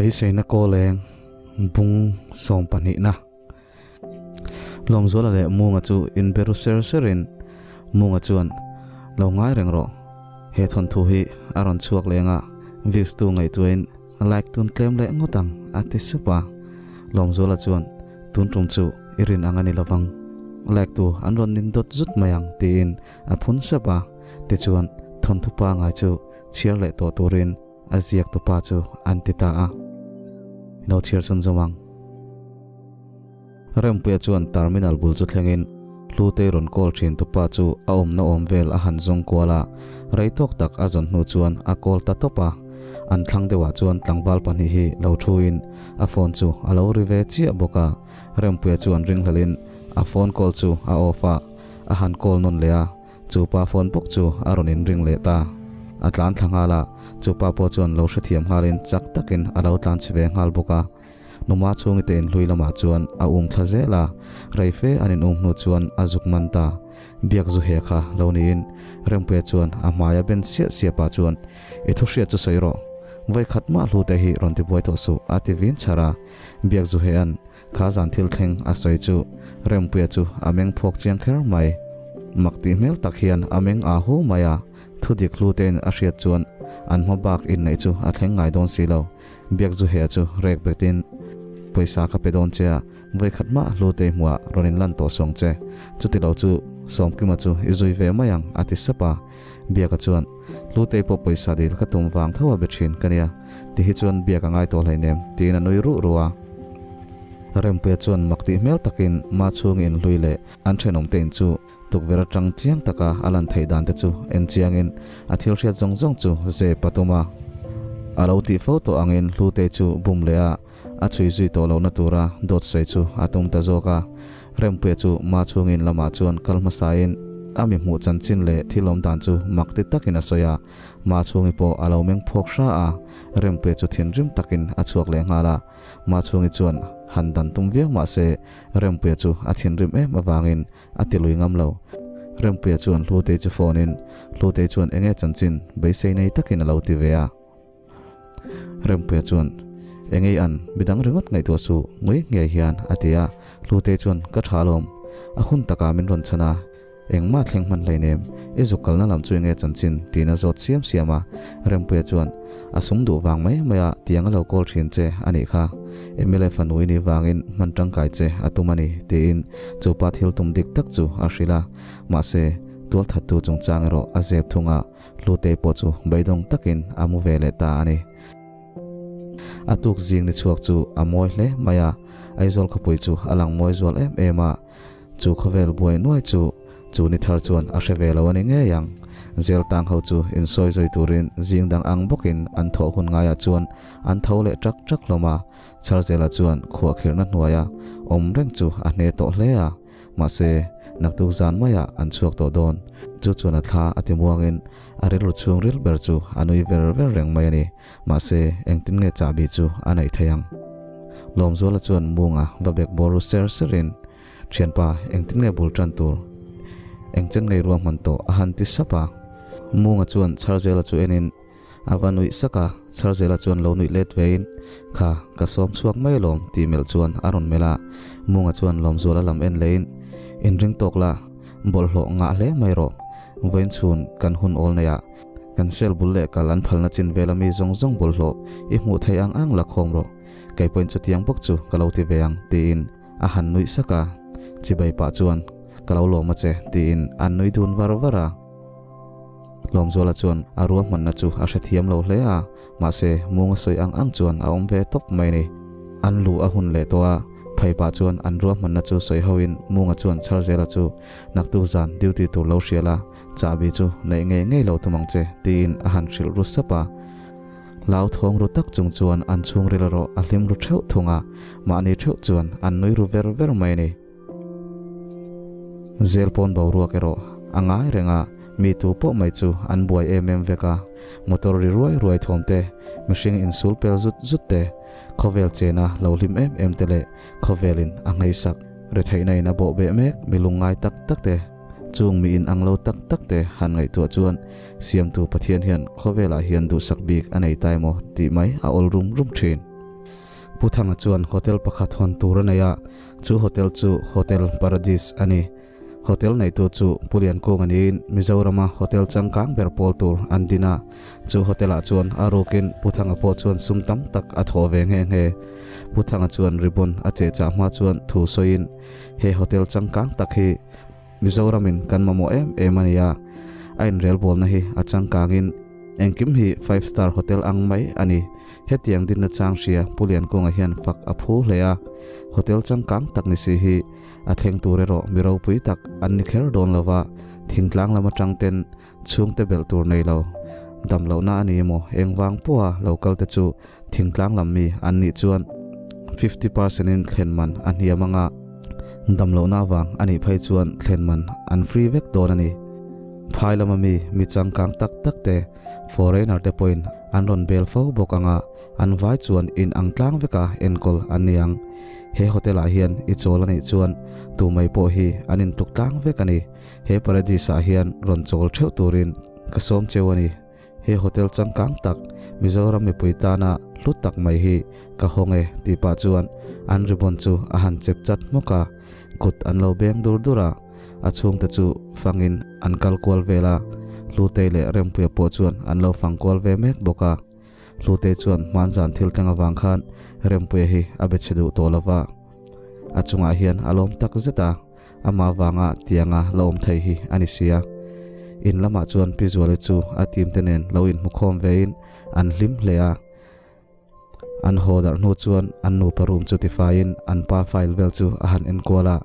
Beiseina kawleng bung sawmpahnihna Lawmzuala leh Munga chu inbe ru ser serin Munga chuan lo ngai reng rawh. He thawnthu hi a rawn chhuak leng a, views tu ngaihtuahin like tun tlem leh ngawt ang a ti sup a. Lawmzuala chuan tun tum chu i rin ang a ni lovang, like tu an rawn nin dawt zut mai ang tiin a phun sap a. Tichuan thawnthu pangai chu chhiar leh tawh turin a ziak tupa chu an ti ta a. Lo chhiar chhun zawm ang. Rempuia chuan terminal bul chu thlengin Hlutei rawn call thin tupa chu a awmna awm vel a han zawng kual a, rei tawk tak a zawn hnu chuan a call ta tawp a. An thlang deuhah chuan tlangval pahnih hi lo thuin a phone chu a lo ri ve chiah bawk a. Rempuia chuan ringhlelin a phone call chu a off a, a han call nawn leh a. Chu pa phone bawk chu a rawn inring leh ta. A tlan thla nghal a, chu pa pawh chuan lo hrethiam nghalin chak takin a lo tlan chhe ve nghal bawk a. Numa chhungi te inhlui lamah chuan a um thla zel a, rei fe an in um hnu chuan a zuk man ta. Biak zu he kha lo niin Rempuia chuan a hmaia ben siah siah pah chuan, I thu hriat chu sawi rawh. Vawi khat mah hlu te hi rawn ti buai tawh suh a ti vin chhar a. Biak zu he an Kha zan thil thleng a sawi chu Rempuia chu a meng phawk chiang kher mai. Mak tih hmel tak hian a meng aa hu mai a, thu dik hlu tein a hriat chuan an hma bak inneih chu a thleng ngai dawn si lo. Biakzuhea chu rek betin, Pawisa ka pe dawn che a, vawikhat mah hlu tei hmuah rawn inlan tawh sawng che. Chuti lo chu Sawmkima chu i zui ve mai ang a ti sap a. Biaka chuan, Hlutei pawh pawisa dil ka tum vang tho a be thin ka nia, ti hi chuan biak a ngai tawh hleinem, tiin a nui ruh ruh a. Rempuia chuan mak tih hmel takin Ma chhungi inhlui leh an thenawmte in chu tukverh atang chiang taka a lan theih dan te chu en chiangin a thil hriat zawng zawng chu zep a tum a. A lo tih fo tawh angin Hlutei chu bum leh a, a chhui zui tawh lohna tura dawt sawi chu a tum ta zawk a. Rempuia chu Ma chhungin lamah chuan kal hmasain a mi hmuh chanchin leh thil awm dan chu mak ti takin a sawi a. Ma chhungi pawh a lo meng phawk hra a, Rempuia chu thinrim takin a chhuak leh nghal a. Ma chhungi chuan han dan tum viau mah se Rempuia chu a thinrim em avangin a ti lui ngam lo. Rempuia chuan Hlutei chu phone in Hlutei chuan enge chanchin beisei nei takin a lo ti ve a. Rempuia chuan, Engei an, midang ringawt ngaihtuah suh, ngui ngei hian a ti a. Hlutei chuan, Ka tha alawm, a hun takah min rawn chhan a, engmah thleng hman hleinem, i zuk kalna lam chu enge chanchin? tiin a zawt siam siam a. Rempuia chuan, A sum duh vang mai mai a, tiang a lo kawl thin che a nih kha, MLA fanu i nih vangin hman tangkai che a tum a ni, tiin chu pa thil tum dik tak chu a hrilh a. Mahse, tualthattu chungchang erawh a zep thung a. Hlutei pawh chu beidawng takin a mu ve leh ta a ni. A tuk zing ni chhuak chu a mawi hle mai a, Aizawl khawpui chu a lang mawi zual em em a, chu khawvel buai nuai chu chu ni thar chuan a hre ve lo a ni ngei ang. Zel tang ho chu insawi zui turin zing dang ang bawkin an thawh hun ngaiah chuan an tho leh ṭak ṭak hlawm a, Chharzela chuan khuahkhirhna hnuaia awm reng chu a hne tawh hle a. Mahse, naktuk zan maiah an chhuak tawh dawn. Chu chuan a thla a ti muangin a rilru chhung ril ber chu a nui ver ver reng mai a ni. Mahse, engtin nge chahbi chu a neih theih ang? Lawmzuala chuan munga va bek bawr ru ser serin, Thianpa, engtin nge bul tan tur? Engchen ngei ruahman tawh a han ti sap a. Munga chuan Chharzela chu enin, A va nuih sak a, Chharzela chuan lo nuih let vein, Kha, ka sawm chhuak mai alawm, tih melh chuan a rawn melh a. Munga chuan Lawmzuala lam en leiin, Inring tawk la, bawlhhlawh ngah hle mai rawh. Vawiin chhun kan hun awl nei a, kan sel bul leh kal an phalna chin vela mi zawng zawng bawlhhlawh i hmuh theih ang ang la khawm rawh. Kei pawhin chutiang bawk chu ka lo ti ve ang, tiin a han nuih sak a. Chibai pah chuan, Ka lo lawm a che, tiin an nui dun var var a. Lawmzuala chuan a ruahmanna chu a hrethiam lo hle a, mahse Munga sawi ang ang chuan a awm ve tawp mai ni. An lu a hun leh tawh a, Phaipa chuan an ruahmanna chu sawi hoin Munga chuan Chharzela chu naktuk zan duty tur lo hrial a, chahbi chu neih ngei ngei lo tum ang che tiin a han hrilh ru sap a. Hlauthawng ru tak chung chuan an chhungril erawh a hlim ru theuh thung a, mahni theuh chuan an nui ru ver ver mai ni. Zel pawn boruak erawh a ngai reng a, mi tu pawh mai chu an buai em em vek a, motor ri ruai ruai thawm te, mihring insul pel zut zut te, khawvel chena lo hlim em em te leh khawvelin a ngeisak retheihna in a bawh beh mek mi lungngai tak tak te, chung mi in ang lo tak tak te han ngaihtuah chuan Siamtu Pathian hian khawvelah hian duhsak bik a nei ta emaw tih mai a awl rum rum thin. Pu Thanga chuan hotel pakhat hawn tur a nei a, chu hotel chu Hotel Paradis a ni. Hotel neitu chu Pu Liankung a niin Mizorama hotel changkang ber pawl tur an din a, chu hotel ah chuan a rukin Pu Thanga pawh chuan sum tam tak a thawh ve nghe nghe. Pu Thanga chuan ribbon a chehchah hma chuan thu sawiin he hotel changkang tak hi Mizoramin kan mamawh em em a ni a, a inrelbawlna hi a changkangin engkim hi five star hotel ang mai a ni. Hetiang dinna chang hria Pu Liankunga hian fak a phu hle a, hotel changkang tak ni si hi a thleng tur erawh mi ropui tak an ni kher dawn lo va, thingtlang lam atang ten chhungte belh tur nei lo. Dam lohna a ni emaw engvang pawha lo kal te chu thingtlang lam mi an nih chuan 50% in thlen man a hniam anga dam lohna avang a nih phei chuan thlen man an free vek dawn a ni. Phai lama mi mi changkang tak tak te foreigner te pawhin an rawn bel fo bawk anga an vai chuan in ang tlang veka enkawl an ni ang. He hotel ah hian i chawl a nih chuan tu mai pawh hi an intluk tlang vek a ni. He paradise ah hian rawn chawl theuh turin ka sawm cheu a ni. He hotel changkang tak Mizoram mipui tana hlu tak mai hi ka hawng e tih pah chuan an ribbon chu a han chep chat hmawk a, kut an lo beng dur dur a, a chhungte chu fangin an kal kual vel a, Hlutei leh Rempuia pawh chuan an lo fang kual ve mek bawk a. Hlutei chuan hmanzan thil thleng avang khan Rempuia hi a be chhe duh tawh lo va, a chungah hian a lawm tak zet a. Amah vanga tianga la awm thei hi a ni sia. In lamah chuan Pi Zuali chu a team te nen lo inhmukhawm vein an hlim hle a. An haw darh hnu chuan an nupa room chu tifaiin an pa file vel chu a han enkual a.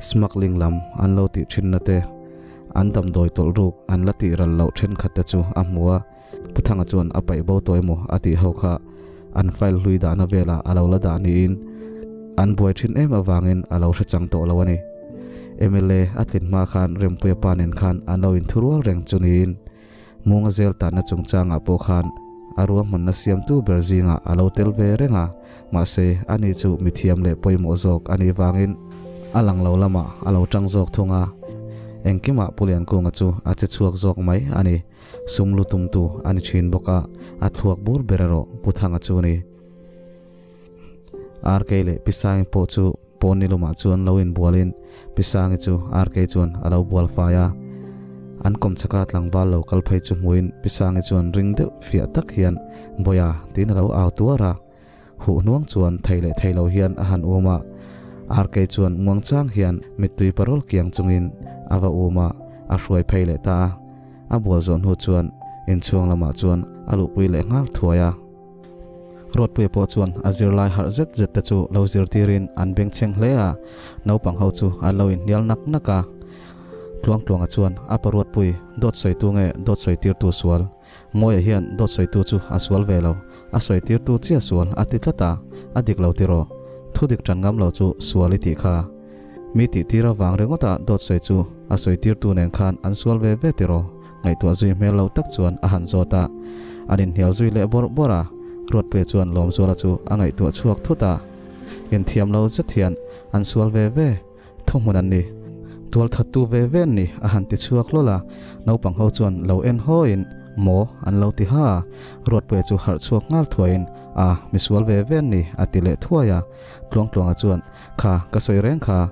Smuggling lam an lo tih thinna te, an damdawi tawlh ruk an la tih ral loh thenkhat te chu a hmu a. Pu Thanga chuan a paih bo tawh emaw a tih ho kha an file hlui dahna velah a lo la dah niin an buai thin em avangin a lo hre chang tawh lo a ni. Mla a tlin hma khan Rempuia pa nen khan an lo inthurual reng chu niin Munga zel tanna chungchangah pawh khan a ruahmanna siamtu ber zingah a lo tel ve reng a, mahse ani chu mithiam leh pawimawh zawk a nih vangin a lang lo lamah a lo tang zawk thung a, engkimah Pu Liankunga chu a che chhuak zawk mai a ni. Sum lu tumtu a ni thin bawk a, a thluak bur ber erawh Pu Thanga chu a ni. RK leh Pi Sangi pawh chu pawn ni lumah chuan lo inbualin Pi Sangi chu RK chuan a lo bual fai a. An kawmchhaka tlangval lo kal phei chu hmuin Pi Sangi chuan ring deuh fiah tak hian Bawia tiin a lo au tuar a. Huh hnuang chuan thei leh thei lo hian a han um a, RK chuan muangchang hian mittui parol kiang chungin a va um a, a hruai phei leh ta a. A bual zawh hnu chuan inchhung lamah chuan a luhpui leh nghal thuai a. Ruatpuia pawh chuan a zirlai harh zet zet te chu lo zirtirin an bengchheng hle a, naupang ho chu an lo inhnial nak nak a. Tluangtluanga chuan a pa Ruatpui dawt sawitu nge dawt sawitirtu sual? Mawia hian dawt sawitu chu a sual ve lo, a sawitirtu chiah sual a ti tlat a, a dik lo tiraw? Thu dik tan ngam lo chu sual i tih kha. Mi tihtir avang ringawta dawt sawi chu a sawitirtu nen khan an sual ve ve tiraw? Ngaihtuah zui hmel lo tak chuan a han zawt a. An inhnial zui leh bawrh bawrh a, Ruatpuia chuan Lawmzuala chu a ngaihtuah chhuak thut a. Inthiam lo zet hian an sual ve ve. Thuhmun an ni. Tualthattu ve ve an ni, a han ti chhuak hlawl a. Naupang ho chuan lo en hawiin, Maw? an lo ti ha a. Ruatpuia chu harh chhuak nghal thuaiin, A, misual ve ve an ni, a ti leh thuai a. Tluangtluanga chuan, Kha, ka sawi reng kha.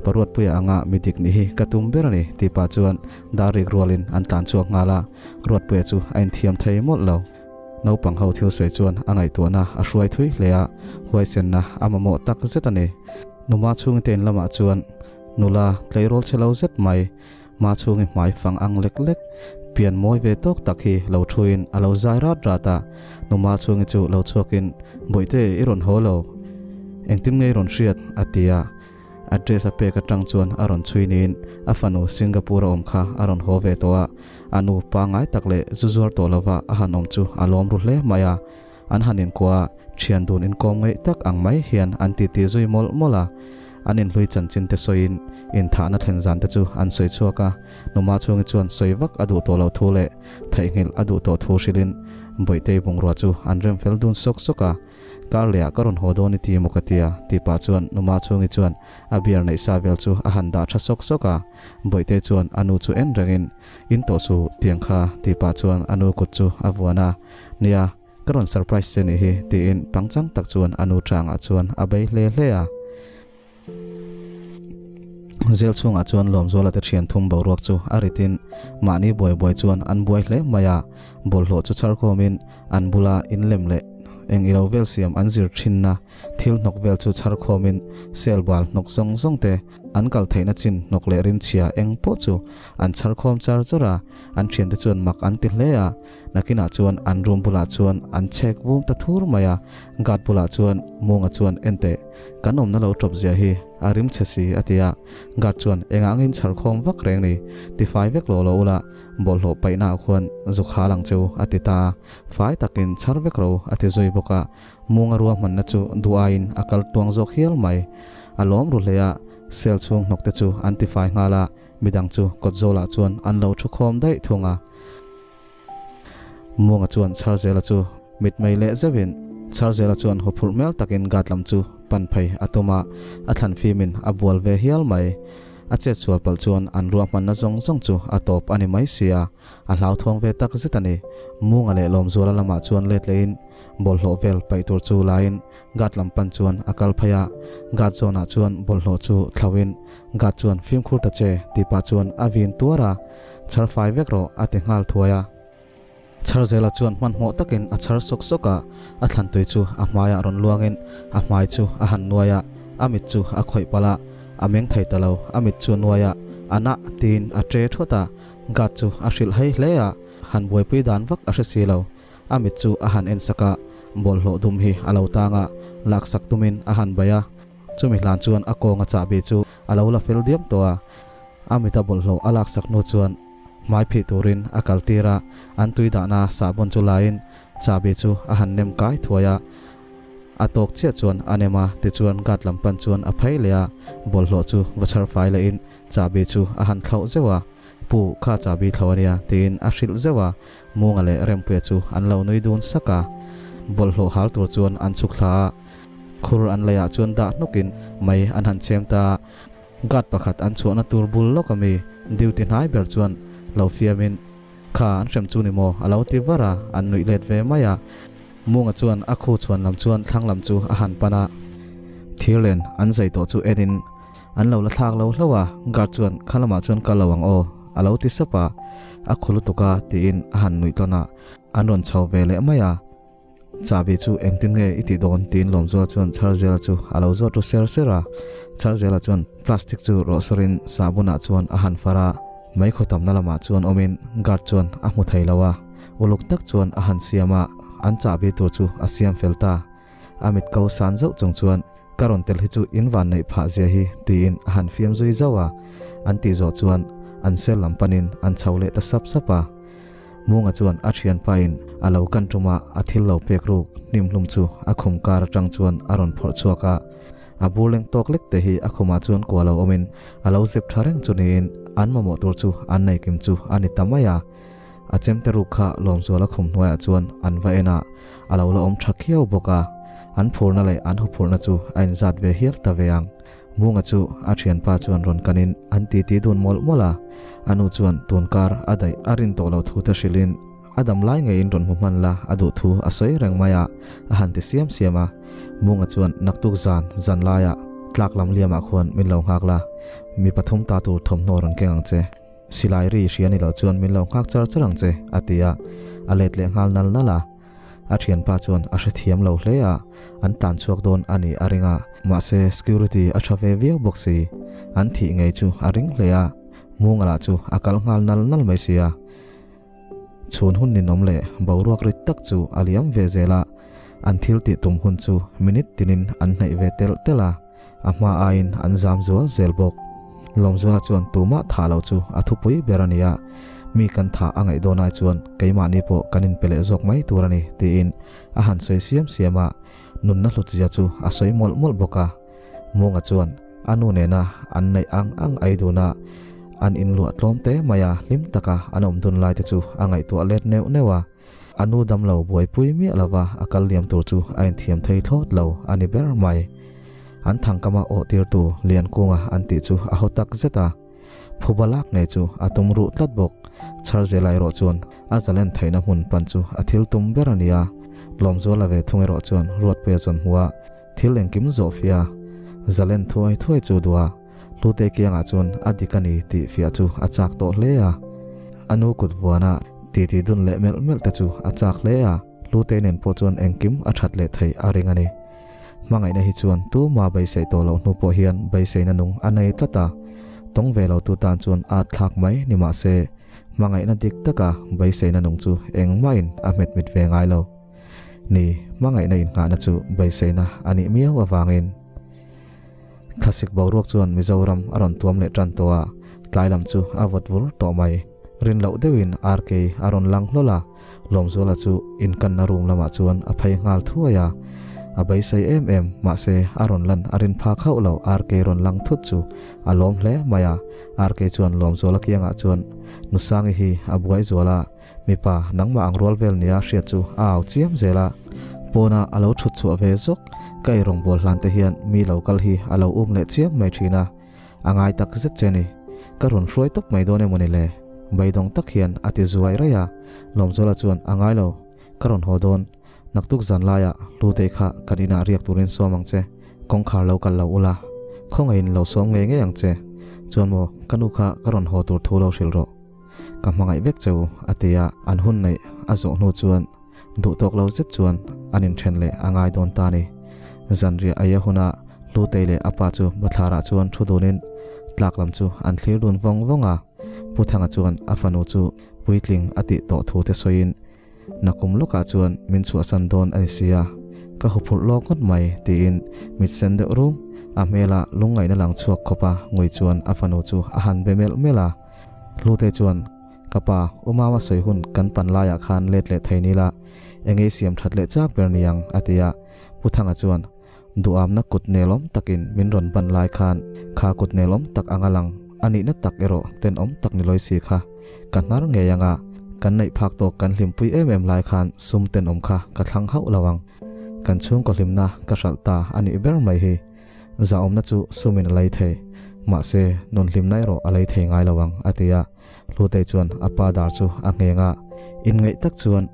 Pa Ruatpuia anga mi dik nih hi ka tum ber a ni, tih pah chuan dar rik rualin an tlan chhuak nghal a. Ruatpuia chu a inthiam thei mawlh lo. Naupang ho thil sawi chuan a ngaihtuahna a hruai thui hle a, huaisenna a mamawh tak zet a ni. Numa chhungte in lamah chuan nula tleirawl chhe lo zet mai, ma chhungi hmai fang ang lek lek, pian mawi ve tawk tak hi lo thuin a lo zai rat rat a. Numa chhungi chu lo chhuakin, Bawihte, i rawn haw lo. Engtin nge i rawn hriat? a ti a. Address a pek atang chuan a rawn chhui niin a fanu Singapore a awm kha a rawn haw ve tawh a, a nu pangngai tak leh zu zuar tawh lova a han awm chu a lawm ru hle mai a. An han inkuah a, thian dun inkawm ngaih tak ang mai hian an titi zui mawlh mawlh a. An inhlui chanchin te sawiin inthahna thlen zan te chu an sawi chhuak a, Numa chhungi chuan sawi vak a duh tawh lo thu leh theihnghilh a duh tawh thu hrilhin Bawihtei bungrua chu an rem fel dun sawk sawk a. Kar lehah ka rawn haw dawn i ti emaw ka tia, tih pah chuan Numa chhungi chuan a beer neih sa vel chu a han dah tha sawk sawk a. Bawihte chuan a nu chu en rengin, In tawh su tiang kha, tih pah chuan a nu kut chu a vuan a. Nia, Ka rawn surprise che nih hi, tiin pangchang tak chuan a nu tangah chuan a bei hle hle a. Zel chhungah chuan Lawmzuala te thian thum boruak chu a ritin mahni buai buai chuan an buai hle mai a, bawlhhlawh chu chhar khawmin an bula inlem leh eng ilo vel siam an zir thinna thil hnawk vel chu chhar khawmin sel bal hnawk zawng zawng te an kal theihna chin hnawk leh rimchhia eng pawh chu an chhar khawm char char a, an thiante chuan mak an ti hle a. Nakinah chuan an room bulah chuan an chhek vum ta thur mai a, guard bulah chuan Munga chuan en teh, kan awmna lo tawp zia hi a rim chhe si a ti a, guard chuan engah angin chhar khawm vak reng ni, tifai vek lo lo ula, bawlhhlawh paihna ah khuan zuk hal ang cheu a ti ta a, fai takin chhar vek ro a ti zui bawk a, Munga ruahmanna chu duh aiin a kal tuang zawk hial mai. A lawm ru hle a, cell chhung hnawk te chu an tifai nghal a, midang chu kawt zawlah chuan an lo thu khawm daih thung a. Muanga chuan Charzela chu mitmei leh zeuhin Charzela chuan huphurh hmel takin gat lam chu pan phei a tum a, a thlan fimin a bual ve hial mai. A chet sual palh chuan an ruahmanna zawng zawng chu a tawp a ni mai si a, a hlauthawng ve tak zet a ni. Munga leh Lawmzuala lamah chuan let lehin bawlhhlawh vel paih tur chu laiin gat lam pan chuan a kal phei a, gat zawnah chuan bawlhhlawh chu thlauhin gat chuan fimkhur ta che tih pah chuan a vin tuar a. Chhar fai vek rawh a ti nghal thuai a. Chharzela chuan hmanhmawh takin a chhar sawk sawk a, a thlantui chu a hmaiah rawn luangin a hmai chu a han nuai a, a mit chu a khawih palh a, a meng thei ta lo, a mit chu a nuai a, a nah tiin a ṭe thawt a, guard chu a hrilh hei hle a, han buaipui dan vak a hre si lo, a mit chu a han en sak a, bawlhhlawh dum hi a lo tang a, laksak tumin a han bei a, chumi hlan chuan a kawnga chahbi chu a lo la fel diam tawh a. A mita bawlhhlawh a laksak hnu chuan hmai phih turin a kal tir a, an tui dahna sahbawn chu laiin chahbi chu a han nem kai thuai a. A tawk chiah chuan a nem a, tichuan guard lam pan chuan a phei leh a, bawlhhlawh chu va chhar fai lehin chahbi chu a han thlauh zeuh a, Pu, kha chahbi thlauh a nia, tiin a hrilh zeuh a, Munga leh Rempuia chu an lo nui dun sak a. Bawlhhlawh hal tur chuan an chhuk thla a, khur an leiah chuan dah hnukin mai an han chhem ta a. Guard pakhat an chhuahna tur bul lawk ami duty hnai ber chuan lo fiamin, Kha an hrem chu ni maw? a lo ti var a, an nuih let ve mai a. Munga chuan a khu chhuan lam chuan thlang lam chu a han pan a. Thirlen an zai tawh chu enin an lo la thlak lo hlauh a, guard chuan kha lamah chuan kal lo ang aw a lo ti sap a, a khu lutuk a tiin a han nuih tawn a, an rawn chho ve leh mai a. Chahbi chu engtin nge i tih dawn? tiin Lawmzuala chuan Charzela chu a lo zawt ru ser ser a. Charzela chuan plastic chu rawh sawrin sahbunah chuan a han far a, meikhaw tamna lamah chuan awmin guard chuan a hmu thei lo a, uluk tak chuan a han siam a, an chahbi tur chu a siam fel ta. A mit ko san zauh chung chuan ka rawn tel hi chu in van neih phah zia hi tiin a han fiam zui zauh a, an tih zawh chuan an sel lam panin an chho leh ta sap sap a. Munga chuan a thianpain a lo kan ṭuma a thil lo pek ruk hnim hlum chu a khum kar aṭang chuan a rawn phawrh chhuak a. A bur leng tawk lek te hi a khumah chuan kua lo awmin a lo zep ṭha reng chu niin an mamawh tur chu an nei kim chu a ni ta mai a. A chemte ruk kha Lawmzuala khum hnuaiah chuan an va en a, a lo la awm ṭha khiau bawk a. An phurna leh an huphurhna chu a inzat ve hial ta ve ang. Munga chu a thianpa chuan rawn kanin an titi dun mawlh mawlh a, a nu chuan tun kar a daih a rin tawh loh thu te hrilhin a dam lai ngeiin rawn hmu hman la a duh thu a sawi reng mai a, a han ti siam siam a. Munga chuan naktuk zan zan laiah tlak lam liamah khuan min lo nghak la, mi pathum ta tur thawmhnaw rawn keng ang che, silai ri hria ni loh chuan min lo nghak char char ang che, a ti a, a let leh nghal nal nal a. A thianpa chuan a hrethiam lo hle a, an tlan chhuak dawn a nih a ring a, mahse security a tha ve viau bawk si. An thih ngei chu a ring hle a, Munga lah chu a kal nghal nal nal mai si a. Chhun hun ninawm leh boruak rit tak chu a liam ve zel a, an thil tih tum hun chu minute tinin an hnaih ve telh telh a, a hma aiin an zam zual zel bawk. Lawmzuala chuan tumah thah lo chu a thupui ber a ni a, mi kan thah a ngaih dawn ai chuan keimahni pawh kan inpe leh zawk mai tur a ni tiin a han sawi siam siam a, nunna hlutzia chu a sawi mawlh mawlh bawk a. Munga chuan a nu nena an neih ang ang ai dun a, an inluah tlawm te mai a, hlim taka an awm dun lai te chu a ngaihtuah let neuh neuh a. A nu damlo buaipui miah lova a kal liam tur chu a inthiam thei thlawt lo a ni ber mai. An thangkama awh tirtu Liankunga an tih chu a haw tak zet a. Phuba lak ngei chu a tum ruh tlat bawk. Chharzel erawh chuan a zalen theihna hmun pan chu a thil tum ber a ni a. Lawmzuala ve thung erawh chuan Ruatpuia zawn hmu a, thil engkim zawh fiah a, zalen thuai thuai chu duh a, Hlutei kiangah chuan a dik a ni tih fiah chu a chak tawh hle a. A nu kut vuana titi dun leh melh melh te chu a chak hle a, Hlutei nen pawh chuan engkim a that leh theih a ring a ni. Hmangaihna hi chuan tuma beisei tawh loh hnu pawh hian beiseina nung a nei tlat a, tawng ve lo tu tan chuan at thlak mai ni mah se, hmangaihna dik taka beiseina nung chu engmahin a hmet mit ve ngai lo. Ni, hmangaihna inngahna chu beiseina a nih miau avangin. Thlasik boruak chuan Mizoram a rawn tuam leh tan tawh a, tlai lam chu a vawt vur tawh mai. Rin loh deuhin RK a rawn lang hlawl a, Lawmzuala chu inkanna room lamah chuan a phei nghal thuai a. A beisei em em, mahse a rawn lan a rin phak hauh lo RK rawn lang thut chu a lawm hle mai a. RK chuan Lawmzuala kiangah chuan Nusangi hi a buai zual a, Mipa nangmah ang rual vel nia hriat chu a au chiam zel a. Pawna a lo thut chhuah ve zawk, ka ei rawngbâwl hlan te hian mi lo kal hi a lo um leh chiam mai thin a. A ngai tak zet che ni. Ka rawn hruai tawp mai dawn emawni le? Beidawng tak hian a ti zuai raih a. Lawmzuala chuan a ngai lo, ka rawn haw dawn. Naktuk zan laiah Hlutei kha kan inah riak turin sawm ang che. Kawngkhar lo kal lo ula, khawngaihin lo sawm ngei ngei ang che. Chuan maw, ka nu kha ka rawn haw tur thu lo hrilh rawh. Ka hmangaih vek che u, a ti a, an hun neih a zawh hnu chuan duh tawk lo zet chuan an inthen leh a ngai dawn ta a ni. Zanriah aia huna Hlutei leh a pa chu bathlarah chuan thu dunin tlak lam chu an thlir dun vawng vawng a. Pu Thanga chuan a fanu chu puitling a tih tawh thu te sawiin, Nakum lawkah chuan min chhuahsan dawn a ni si a, ka huphurh lawk ngawt mai, tiin mit sen deuh rum a hmela lungngaihna lang chhuak khawpa ngui chuan a fanu chu a han be melh melh a. Hlute chuan, Ka pa, u Mama sawi hun kan pan laiah khan let leh thei ni la, enge i siam that leh chak ber ni ang, a ti a. Pu Thanga chuan, Duhamna kut nelawm takin min rawn ban lai khan kha kut nelawm tak anga lang a nihna tak erawh tenawm tak ni lawi si kha ka hnar ngei anga kan neih phak tawk kan hlimpui em em lai khan sum tenawm kha ka thlang hauh lo ang. Kan chhungkaw hlimna ka hralh ta a nih ber mai hi. Zahawmna chu sumin a lei thei, mahse nun hlimna erawh a lei thei ngai lo ang, a ti a. Hlutei chuan a pa dar chu a ngheng a. Inngaih tak chuan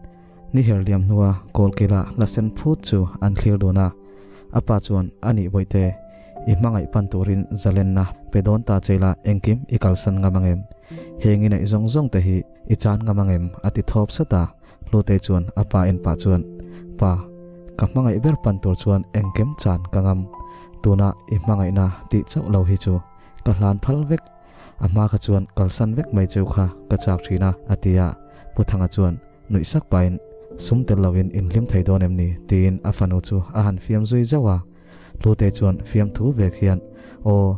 ni her liam hnua kawlkila la sen phut chu an thlir dun a. A pa chuan, A nih Bawihte, i hmangaih pan turin zalenna pe dawn ta che ila engkim i kalsan ngam angem? Heng i neih zawng zawng te hi i chan ngam angem? a ti thawp sat a. Hlutei chuan a pa en pah chuan, Pa, ka hmangaih ber pan tur chuan engkem chan ka ngam. Tuna i hmangaihna tih chauh lo hi chu ka hlan phal vek. A hma kha chuan kalsan vek mai cheu kha ka chak thin a, a ti a. Pu Thanga chuan nuih sak pahin, Sum tel lovin in hlim thei dawn em ni? tiin a fanu chu a han fiam zui zauh a. Hlutei chuan fiamthu vek hian, Aw.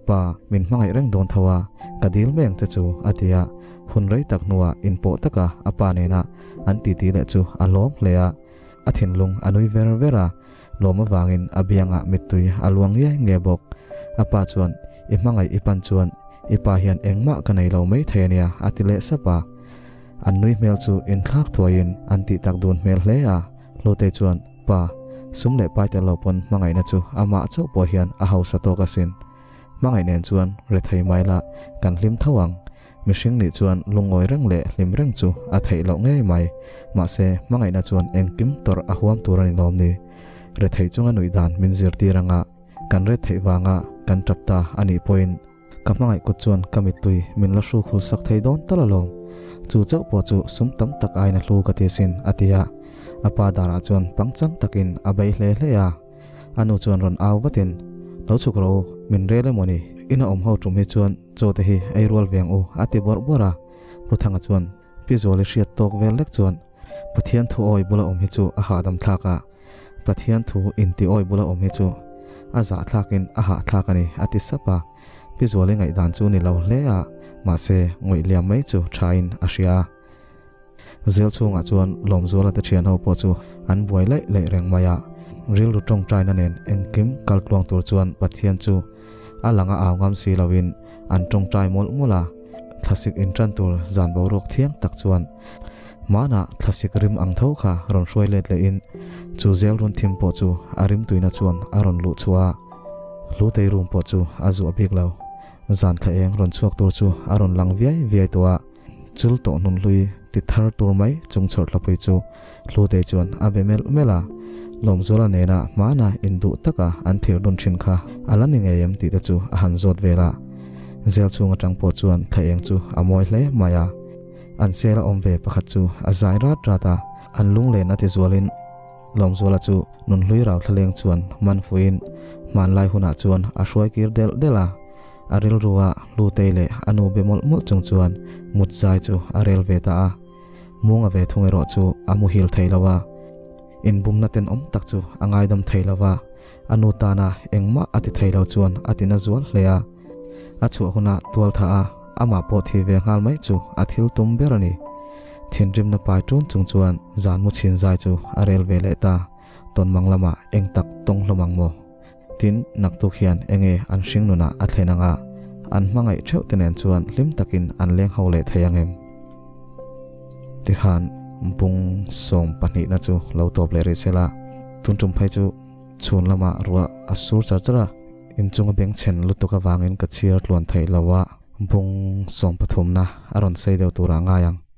Pa, min hmangaih reng dawn tho a, ka dil mai ang che chu, a ti a. Hun rei tak hnuah inpawh taka a pa nena an titi leh chu a lawm hle a. A thinlung a nui ver ver a, lawm avangin a biangah mittui a luang ngiai nge bawk. A pa chuan, I hmangaih i pan chuan i pa hian engmah ka nei lo mai thei a nia, a ti leh sap a. An nui hmel chu inthlak thuaiin an tih tak dun hmel hle a. Hlutei chuan, Pa, sum leh pai tel lo pawn hmangaihna chu amah chauh pawh hian a hausa tawk asin. Hmangaih nen chuan rethei mai la, kan hlim tho ang. Mihring nih chuan lungawi reng leh hlim reng chu a theih loh ngei mai. Mahse, hmangaihna chuan engkim tawrh a huam tur a ni lawm ni. Rethei chunga nuih dan min zirtir anga kan retheih vanga kan tap ta a nih pawhin, Ka hmangaih kut chuan ka mittui min la hru khul sak thei dawn tal alawm. Chu chauh pawh chu sum tam tak aiin a hlu ka ti asin, a ti a. A pa darah chuan pangchang takin a bei hle hle a. A nu chuan rawn au vatin, Lo chhuk rawh u, min rel emaw ni? Ina awm ho tum hi chuan chaw te hi ei rual ve ang u, a ti bawrh bawrh a. Pu Thanga chuan Pi Zuali hriat tawk vel lek chuan, Pathian thu awi bula awm hi chu a hahdam thlak a, Pathian thu inti awi bula awm hi chu a zahthlakin a hahthlak a ni, a ti sap a. Pi Zuali ngaihdan chu ni lo hle a, mahse ngawih liam mai chu thain a hria a. Zel chhungah chuan Lawmzuala te thian ho pawh chu an buai laih laih reng mai a. Rilru tawngtaina nen engkim kal tluang tur chuan Pathian chu a lang a au ngam si loin an tawngtai mawlh mawlh a. Thlasik intan tur zan boruak thiang tak chuan hmanah thlasik rim ang tho kha rawn hruai let lehin chu zel run thim pawh chu a rim tuina chuan a rawn luh chhuah a. Hlutei room pawh chu a zuah bik lo. Zan thla eng rawn chhuak tur chu a rawn lang viai viai tawh a. Chul tawh hnun hlui ti thar tur mai chung chhawrthlapui chu Hlutei chuan a be melh melh a, Lawmzuala nena hmana induh taka an thir dun thin kha a la ni ngei em tih te chu a han zawt vel a. Zel chhung atang pawh chuan thla eng chu a mawi hle mai a. An sela awm ve pakhat chu a zai rat rat a, an lunglen a ti zualin Lawmzuala chu nunhlui rau thlaleng chuan man fuiin hmanlai hunah chuan a hruai kir delh delh a. A rilrua Hlutei leh a nu be mawlh mawlh chung chuan mut zai chu a rel ve ta a. Munga ve thung erawh chu a muhil thei lo a, inbumna tenawm tak chu a ngaidam thei lo va, a nu tana engmah a ti thei lo chuan a ti na zual hle a. A chhuah hunah tual tha a, amah pawh thi ve nghal mai chu a thil tum ber a ni. Thinrimna pai ṭun chung chuan zan mu chhin zai chu a rel ve leh ta, tawnmang lamah eng tak tawng hlawm ang maw? Tin, naktuk hian enge an hring nunah a thlen anga an hmangaih theuh te nen chuan hlim takin an leng ho leh thei ang em? Tikhan bung sawm pahnihna chu lo tawp leh rih sela, tun tum phei chu chhun lamah ruah a sur char char a, inchunga bengchhen lutuk avangin ka chhiar tluan theih lo a, bung sawm pathumna a rawn sei deuh turah ngai ang.